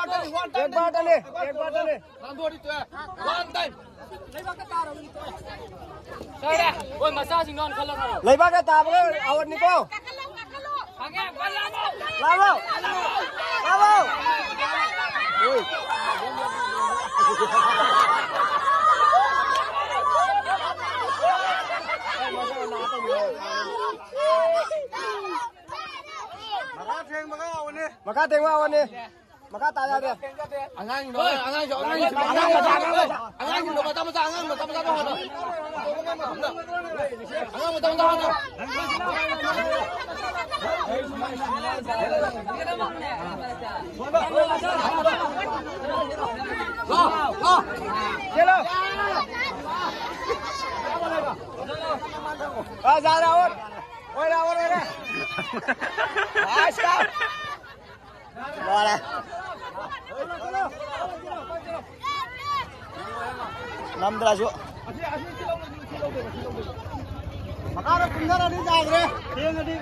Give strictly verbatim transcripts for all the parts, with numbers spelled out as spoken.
ꯇꯦꯛ ꯄꯥꯔꯠꯇꯅꯦ, ꯇꯦꯛ ꯄꯥꯔꯠꯇꯅꯦ꯫ ꯅꯥꯟꯊꯣꯛꯑꯗꯤ ꯇꯣꯛꯑꯦ꯫ One time꯫ ꯂꯩꯕꯥꯛꯇ ꯇꯥꯔꯕꯅꯤ, ꯇꯣꯛꯑꯦ꯫ ꯁꯣꯏꯔꯦ꯫ ꯍꯣꯏ, ꯃꯆꯥꯁꯤꯡꯗꯣ ꯍꯥꯟꯅ ꯈꯜꯂꯣ, ꯈꯜꯂꯣ꯫ ꯂꯩꯕꯥꯛꯇ ꯇꯥꯕꯒ ꯑꯥꯎꯠꯅꯤꯀꯣ꯫ ꯀꯥꯈꯠꯂꯣ, ꯀꯥꯈꯠꯂꯣ꯫ ꯈꯪꯉꯦ, ꯈꯜꯂꯣ꯫ ꯂꯥꯛꯂꯣ! ꯂꯥꯛꯂꯣ! ꯎꯏ꯫ ꯃꯈꯥ ꯊꯦꯡꯕꯒ ꯑꯥꯎꯠꯅꯤ꯫ ꯃꯈꯥ ꯊꯦꯡꯕ ꯑꯥꯎꯠꯅꯤ꯫ ꯃꯈꯥ ꯇꯥ ꯌꯥꯗꯦ꯫ ꯑꯉꯥꯡꯁꯤꯡꯗꯣ, ꯑꯉꯥꯡꯁꯤꯡ, ꯑꯉꯥꯡꯁꯤꯡ, ꯑꯉꯥꯡꯁꯤꯡꯗꯣ ꯃꯆꯥ ꯃꯆꯥ, ꯑꯉꯥꯡ ꯃꯆꯥ ꯃꯆꯥꯗꯣ ꯍꯥꯟꯅ꯫ ꯑꯉꯥꯡ ꯃꯆꯥ ꯃꯆꯥ ꯍꯥꯟꯅ꯫ ꯂꯥ, ꯂꯥ꯫ ꯆꯦꯜꯂꯣ꯫ ꯑ, ꯌꯥꯔꯦ, ꯑꯥꯎꯠ꯫ ꯑꯣꯏꯔꯦ, ꯑꯥꯎꯠ ꯑꯣꯏꯔꯦ꯫ ꯑꯁ, ꯂꯣꯏꯔꯦ꯫ ꯉꯝꯗ꯭ꯔꯁꯨ꯫ ꯃꯈꯥꯗ ꯀꯨꯝꯊꯔꯗꯤ ꯌꯥꯗ꯭ꯔꯦ꯫ ꯊꯦꯡꯉꯗꯤ꯫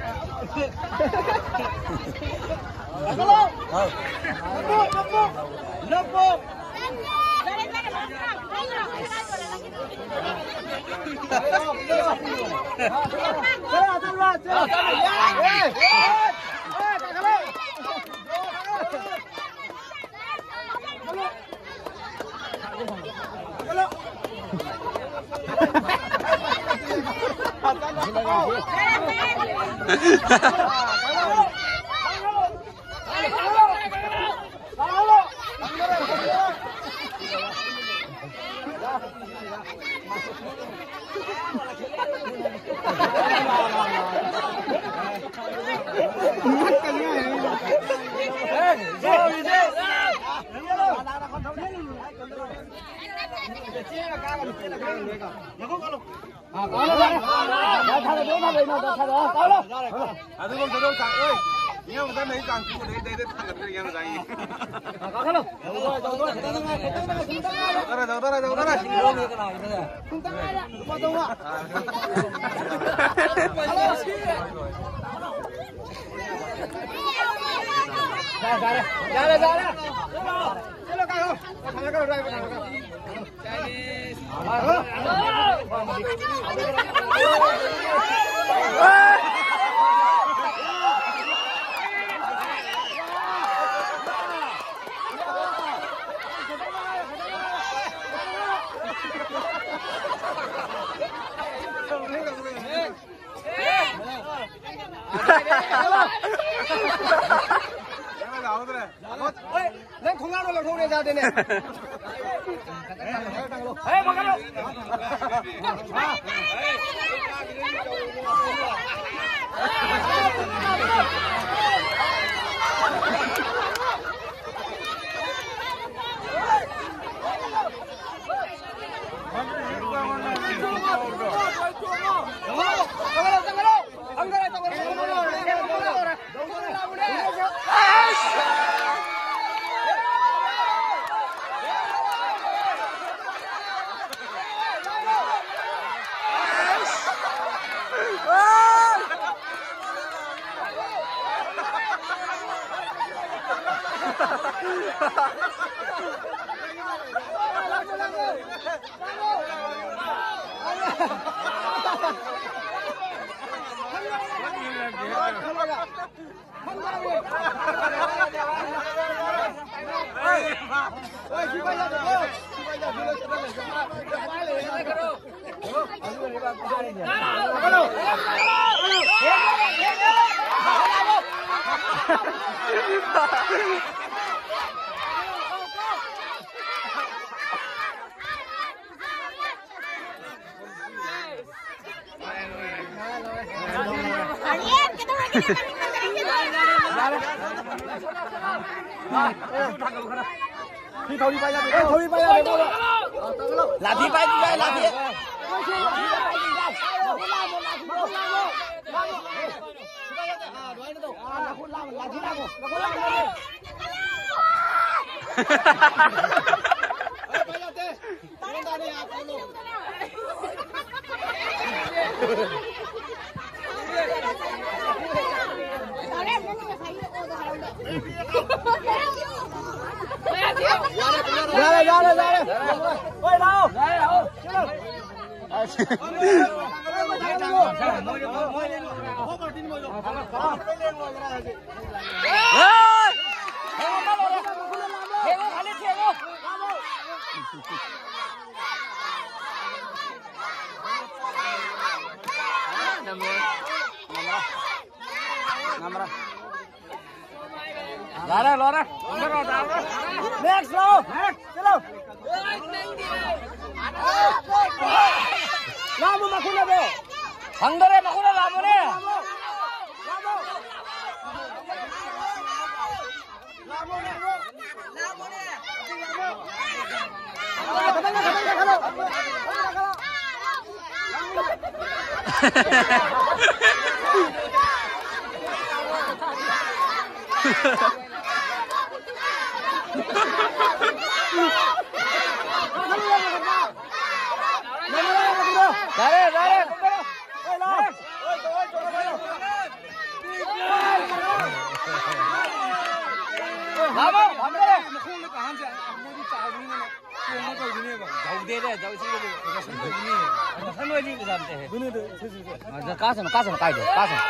ꯂꯥꯛꯀꯅꯨ! ꯍꯥꯎ꯫ ꯂꯥꯛꯀꯅꯨ! ꯂꯥꯛꯀꯅꯨ! ꯑꯗꯨꯒ ꯆꯠꯂꯣ, ꯆꯥꯛ, ꯑꯣꯏ꯫ ꯏꯌꯥꯝꯕ ꯆꯥꯛ ꯂꯩ, ꯆꯥꯛ ꯆꯨꯗꯦ, ꯑꯩ ꯗꯥꯏꯔꯦꯛ ꯊꯥꯡꯒꯠꯈ꯭ꯔꯦ, ꯏꯌꯥꯝꯕ ꯆꯥꯛ꯫ ꯇꯧꯗꯣꯔꯦ, ꯇꯧꯗꯣꯔꯦ, ꯇꯧꯗꯣꯔꯦ꯫ ꯌꯥꯔꯦ, ꯌꯥꯔꯦ, ꯌꯥꯔꯦ꯫ ꯆꯠꯂꯣ, ꯀꯥꯈꯣ꯫ ꯊꯥꯡꯒꯠꯈ꯭ꯔꯣ, ꯗ꯭ꯔꯥꯏꯚꯔ ꯊꯥꯡꯒꯠꯈ꯭ꯔꯣ꯫ ꯍꯣꯏ, ꯅꯪ ꯈꯣꯡꯒ꯭ꯔꯥꯎꯗꯣ ꯂꯧꯊꯣꯛꯎꯅꯦ, ꯌꯥꯗꯦꯅꯦ꯫ ꯊꯧꯔꯤ ꯄꯥꯏ ꯌꯥꯗꯦ, ꯊꯧꯔꯤ ꯄꯥꯏ ꯌꯥꯗꯦ꯫ ꯂꯥꯊꯤ ꯄꯥꯏꯗꯤ ꯌꯥꯏ, ꯂꯥꯊꯤ꯫ ꯌꯥꯔꯦ, ꯌꯥꯔꯦ꯫ ꯍꯣꯏ, ꯂꯥꯛꯑꯣ꯫ ꯂꯥꯔꯦ, ꯂꯥꯔꯦ꯫ Next ꯂꯥꯎ꯫ ꯆꯠꯂꯣ꯫ ꯂꯥꯝꯃꯨ ꯃꯈꯨꯠꯅꯗꯣ꯫ ꯐꯪꯗꯔꯦ, ꯃꯈꯨꯠꯅ ꯂꯥꯝꯃꯨꯅꯦ꯫ ꯂꯥꯝꯃꯨ꯫ ꯂꯥꯝꯃꯨ꯫ ꯌꯥꯔꯦ, ꯌꯥꯔꯦ꯫ ꯂꯥꯛꯑꯣ, ꯐꯝꯗꯔꯦ꯫ ꯃꯈꯣꯡꯗ ꯀꯥꯍꯟꯁꯦ꯫ ꯃꯣꯏꯗꯤ ꯆꯥꯎꯕꯅꯤꯅ ꯇꯣꯡꯕ ꯇꯧꯈꯤꯅꯦꯕ꯫ ꯖꯧꯗꯦꯗ, ꯖꯧꯁꯤꯗꯤ꯫ ꯃꯁꯟ ꯑꯣꯏꯗꯤ ꯖꯥꯝꯇꯦ꯫ ꯑꯗꯨꯅꯦ, ꯑꯗꯨ, ꯁꯤ, ꯁꯤ, ꯁꯤ꯫ ꯀꯥꯁꯅꯨ, ꯀꯥꯁꯅꯨ, ꯀꯥꯏꯗꯦ, ꯀꯥꯁꯅꯨ꯫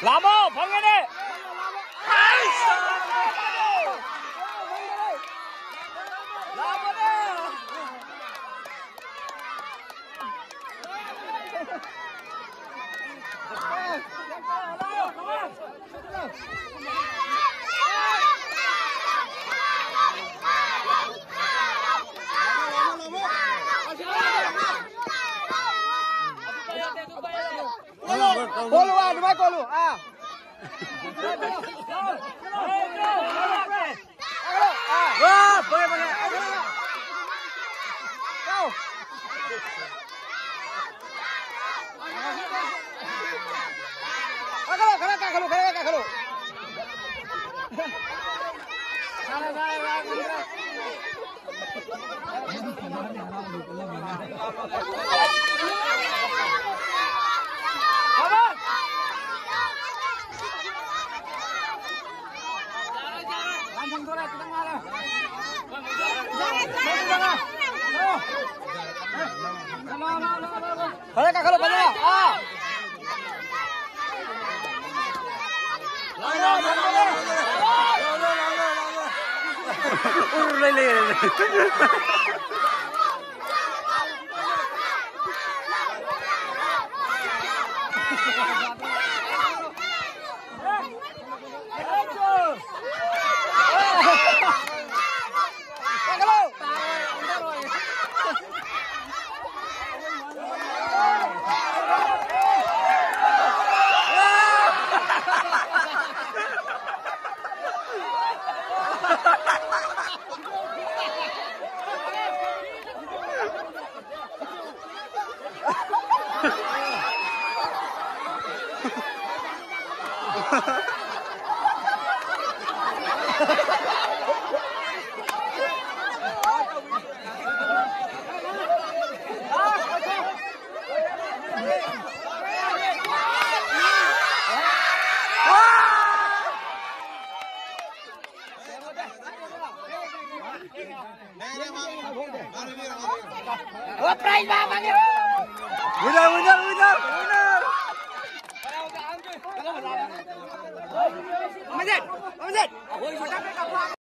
ꯂꯥꯛꯑꯣ, ꯐꯪꯒꯅꯤ꯫ ꯀꯣꯜꯂꯨ, ꯑꯥ, ꯑꯗꯨꯃꯥꯏ ꯀꯣꯜꯂꯨ, ꯑꯥ꯫ ꯀꯥꯈꯠꯂꯣ, ꯈꯔ ꯀꯥꯈꯠꯂꯣ, ꯈꯔ ꯀꯥꯈꯠꯂꯣ꯫ ꯐꯔꯦ, ꯀꯥꯈꯠꯂꯣ, ꯐꯖꯅ꯫ ꯑꯥ꯫ ꯎꯔ ꯂꯩ, ꯂꯩ, ꯂꯩ꯫ Winner, winner, winner, winner!